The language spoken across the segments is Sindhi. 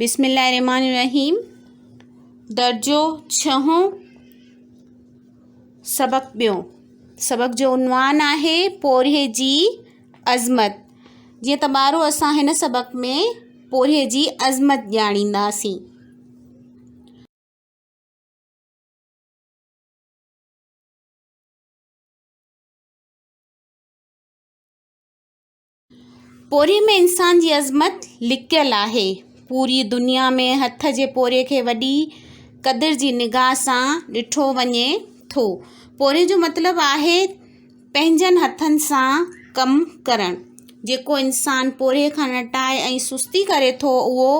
بسم الله الرحمٰن الرحيم درجو ڇهون سبق ٻيون سبق جو عنوان آهي پورهيي جي عظمت جيئن ته ٻارو اسان هن سبق ۾ پورهيي جي عظمت ڄاڻينداسين. پورهيي ۾ انسان جي عظمت لڪيل آهي. پوريء دنيا ۾ هٿ جي پورهيي کي وڏي قدر جي نگاهه سان ڏٺو وڃي ٿو. پورهيي جو مطلب آهي پنهنجن هٿن سان ڪم ڪرڻ. جيڪو انسان پورهيي کان نٽائي ۽ سستي ڪري ٿو، اهو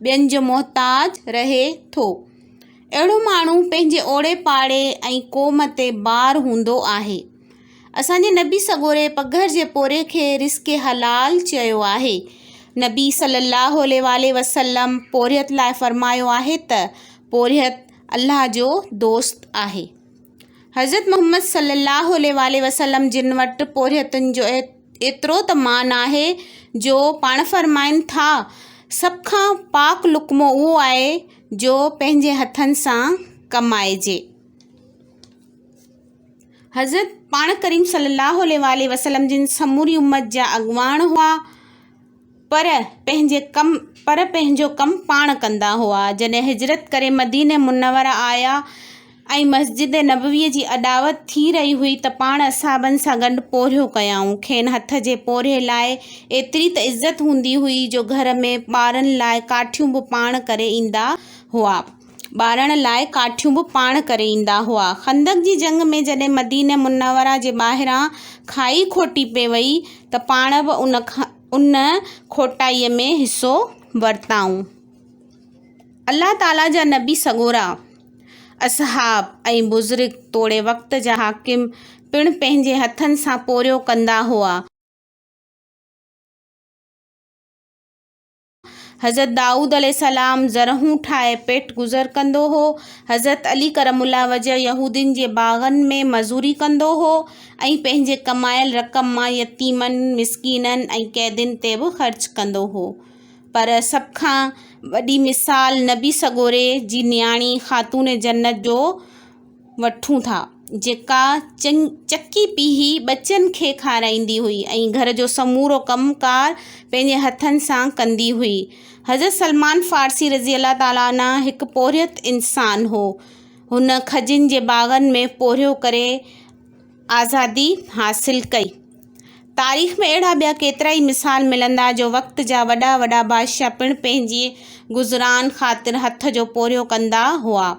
ٻين جو محتاج رهي ٿو. اهڙو ماڻهو پنهنجي اوڙي پاڙي ۽ قوم تي بار هوندو آهي. اسان جي نبي سڳوري پگهر جي پورهيي کي رزق حلال چيو آهي. نبي صلي الله عليه واٰله وسلم پورهيت لاء فرمايو آهي ته پورهيت الله جو دوست آهي. حضرت محمد صلي الله عليه واٰله وسلم جن وٽ پورهيتن جو ايترو ته مان آهي جو پاڻ فرمائن ٿا سڀ کان پاڪ لقمو اهو آهي جو پنهنجي هٿن سان ڪمائجي. حضرت پاڻ ڪريم صلي الله عليه واٰله وسلم جن سموري امت جا اڳواڻ هئا پر پنهنجي ڪم پر پنهنجو ڪم پاڻ ڪندا هئا جڏهن هجرت ڪري مدينه منوره آيا ۽ مسجد نبوي جي اڏاوت ٿي رهي هئي ته پاڻ اصحابن سان گڏ پورهيو ڪيائون کين هٿ جي پورهيي لاء ايتري ته عزت هوندي هئي جو گهر ۾ ٻارن لاء ڪاٺيون به پاڻ ڪري ايندا هئا ٻارڻ لاء ڪاٺيون به پاڻ ڪري ايندا هئا. خندق جي جنگ ۾ جڏهن مدينه منوره جي ٻاهران کاهي کوٽي پئي وئي ته پاڻ به ان کوٽائيء ۾ حصو ورتائون. الله تعاليٰ جا نبي سڳورا، اصحاب ۽ بزرگ توڙي وقت جا حاڪم پڻ پنهنجي هٿن سان پورهيو ڪندا هئا. حضرت دائود عليه السلام زرهون ٺاهي پيٽ گذر ڪندو هو. حضرت علي ڪرم الله وجهه يهودين جي باغن ۾ مزوري ڪندو هو ۽ پنهنجي ڪمايل رقم مان يتيمن، مسڪينن ۽ قيدين تي به خرچ ڪندو هو. پر سڀ کان وڏي مثال نبي سڳوري جي نياڻي خاتون جنت جو وٺون ٿا، جيڪا چڪي پيهي ٻچن کي کارائيندي هئي ۽ گهر جو سمورو ڪم ڪار پنهنجي هٿن سان ڪندي هئي. حضرت سلمان فارسي رضي الله تعالٰي عنه هڪ پورهيت انسان هو. هن کجين جي باغن ۾ پورهيو ڪري آزادي حاصل ڪئي. تاريخ ۾ اهڙا ٻيا ڪيترائي مثال ملندا جو وقت جا وڏا وڏا بادشاهه پڻ پنهنجي گذران خاطر هٿ جو پورهيو ڪندا هئا.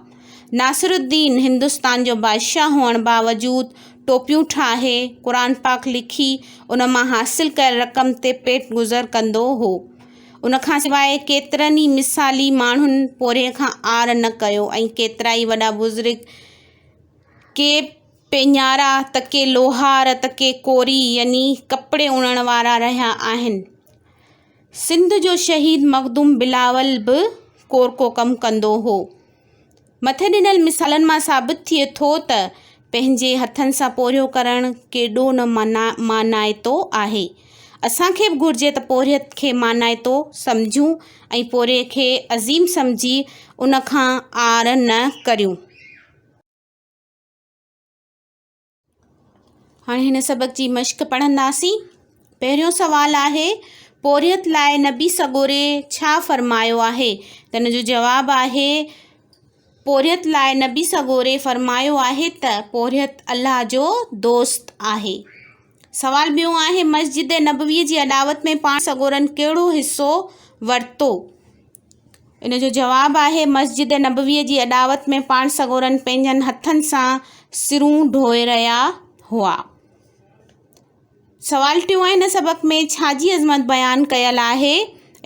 ناصر الدين هندستان جو بادشاهه هئڻ باوجود ٽوپيون ٺاهي، قرآن پاڪ لکي ان مان حاصل ڪيل رقم تي پيٽ گذر ڪندو هو. ان کان سواء ڪيترن ئي مثالي ماڻهن پورهيي کان عار نه ڪيو ۽ ڪيترائي وڏا بزرگ ڪي پيڃارا ته ڪي لوهار ته ڪي ڪوري يعني ڪپڙي اڻڻ وارا رهيا آهن. سنڌ جو شهيد مخدوم بلاول به ڪورڪو ڪم ڪندو هو. مٿي ڏنل مثالن مان ثابت ٿئي ٿو ته پنهنجي هٿن سان پورهيو ڪرڻ ڪيڏو نه مانائتو آهي. اسان کي به گهرجي ته پورهيت کي مانائتو سمجهون ۽ پورهيي کي عظيم سمجهي ان کان عار نه ڪريون. هاڻي هن سبق جي مشق پڙهنداسين. پهريون سوال آهي، پورهيت لاء نبي سڳوري ڇا فرمايو آهي؟ ته ان جو جواب آهي، پورهيت لاء نبي سڳوري فرمايو آهي ته پورهيت الله جو دوست آهي. سوال ٻيو آهي، مسجد نبوي جي اڏاوت ۾ پاڻ سڳورن ڪهڙو حصو ورتو؟ ان جو جواب آهي، مسجد نبويء جي اڏاوت ۾ پاڻ سڳورن پنهنجن هٿن سان سرون ڍوئي رهيا هئا. سوال ٽيون آهي، هن سبق ۾ ڇا جي عظمت بيان ڪيل آهي؟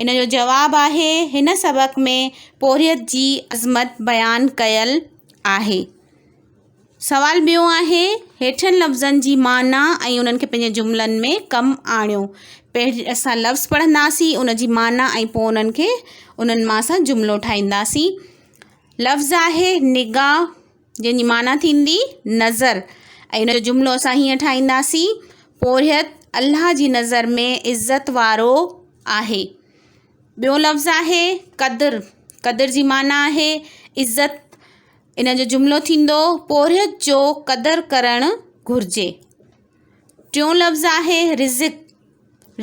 ان جو جواب آهي، هن سبق ۾ پورهيت جي عظمت بيان ڪيل آهي. سوال ٻيو آهي، هيٺين لفظن جي معنيٰ ۽ انهن کي پنهنجي جملن ۾ ڪم آڻيو. پهرين اسان لفظ پڙهنداسين ان جي معنيٰ ۽ پوء انهن کي انهن مان اسان جملو ٺاهينداسين. لفظ آهي نگاهه جنهن جي معنيٰ ٿيندي نظر ۽ ان جو جملو اسان هيئن ٺاهينداسين پورهيت الله جي نظر ۾ عزت وارو آهي. ٻيو لفظ آهي قدر، قدر جي معنيٰ آهي عزت. ان جو جملو ٿيندو پورهيت جو قدر ڪرڻ گهرجي. ٽيون لفظ آهي رزق،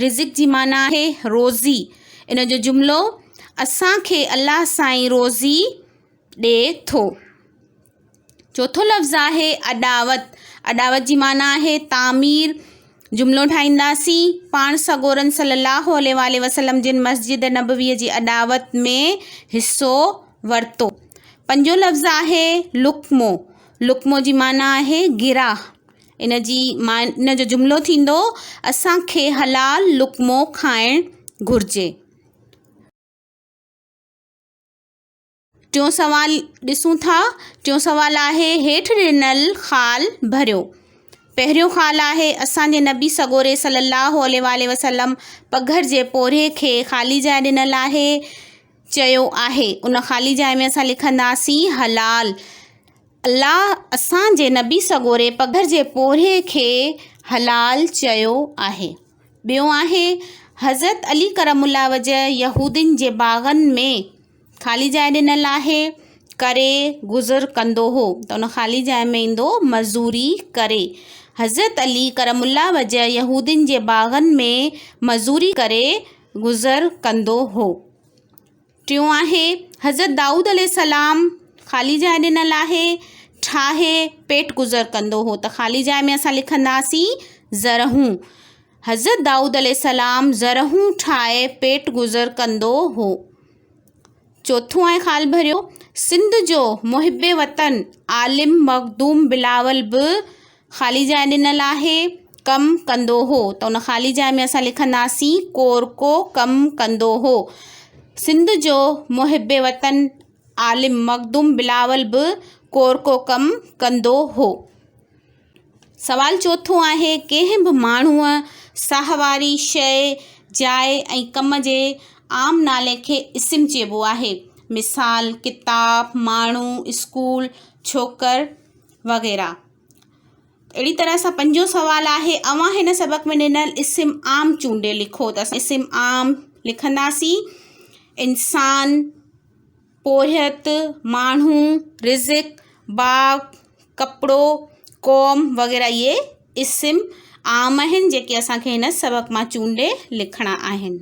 رزق جي معنيٰ آهي روزي. ان جو جملو اسان کي الله سائين روزي ڏئي ٿو. چوٿون لفظ آهي اڏاوت، اڏاوت جي معنيٰ آهي تعمير. جملو ٺاهينداسين، پاڻ سڳورن صلي الله عليه واٰله وسلم جن مسجد نبويء جي اڏاوت ۾ حصو ورتو. پنجون لفظ آهي لقمو، لقمو جي معنيٰ آهي گراهه. ان جي ان جو جملو ٿيندو اسان کي حلال لقمو کائڻ گهرجي. ٽيون سوال ڏسون ٿا. ٽيون سوال آهي هيٺ ڏنل خال ڀريو. پهريون خال آهي اسان جي نبي سڳوري صلي الله عليه واٰله وسلم پگهر جي پورهيي کي خالي جاء ڏنل آهي چيو آهي. ان خالي جاء ۾ اسان لکنداسين حلال. الله اسان جي نبي سڳوري پگهر جي پورهيي کي حلال چيو آهي. ٻيو آهي حضرت علي ڪرم الله وجه يهودين جي باغن ۾ خالي جاء ڏنل آهي ڪري گذر ڪندو هو ته ان خالي جاء ۾ ايندو مزوري ڪري. حضرت علي ڪرم الله وجه يهودين جي باغن ۾ مزوري ڪري گذر ڪندو هو. ٽيون آهي، حضرت دائود عليه السلام خالي جاء ڏنل آهي، ٺاهي پيٽ گذر ڪندو هو ته خالي جاء ۾ اسان لکنداسين زرهون. حضرت دائود عليه السلام زرهون ٺاهي پيٽ گذر ڪندو هو. چوٿون آهي خال ڀريو، سنڌ جو محب وطن عالم مخدوم بلاول به خالي جاء ڏنل آهي، ڪم ڪندو هو ته ان خالي جاء ۾ اسان لکنداسين ڪورڪو ڪم ڪندو هو. سنڌ جو محب وطن عالم مخدوم بلاول به ڪورڪو ڪم ڪندو هو. سوال چوٿون آهي ڪنهن به ماڻهوء، ساهواري، شيء، جاء ۽ ڪم جي عام نالي کي اسم چئبو آهي. مثال، ڪتاب، ماڻهو، اسڪول، ڇوڪر وغيره. اهڙي طرح سان پنجون سوال آهي اوهان هن سبق ۾ ڏنل اسم عام چونڊي لکو ته اسان اسم عام لکنداسين انسان، پورهيت، ماڻهو، رزق، باغ، ڪپڙو، قوم وغيره اهي اسم عام آهن جيڪي اسان کي هن سبق مان چونڊي لکڻا آهن.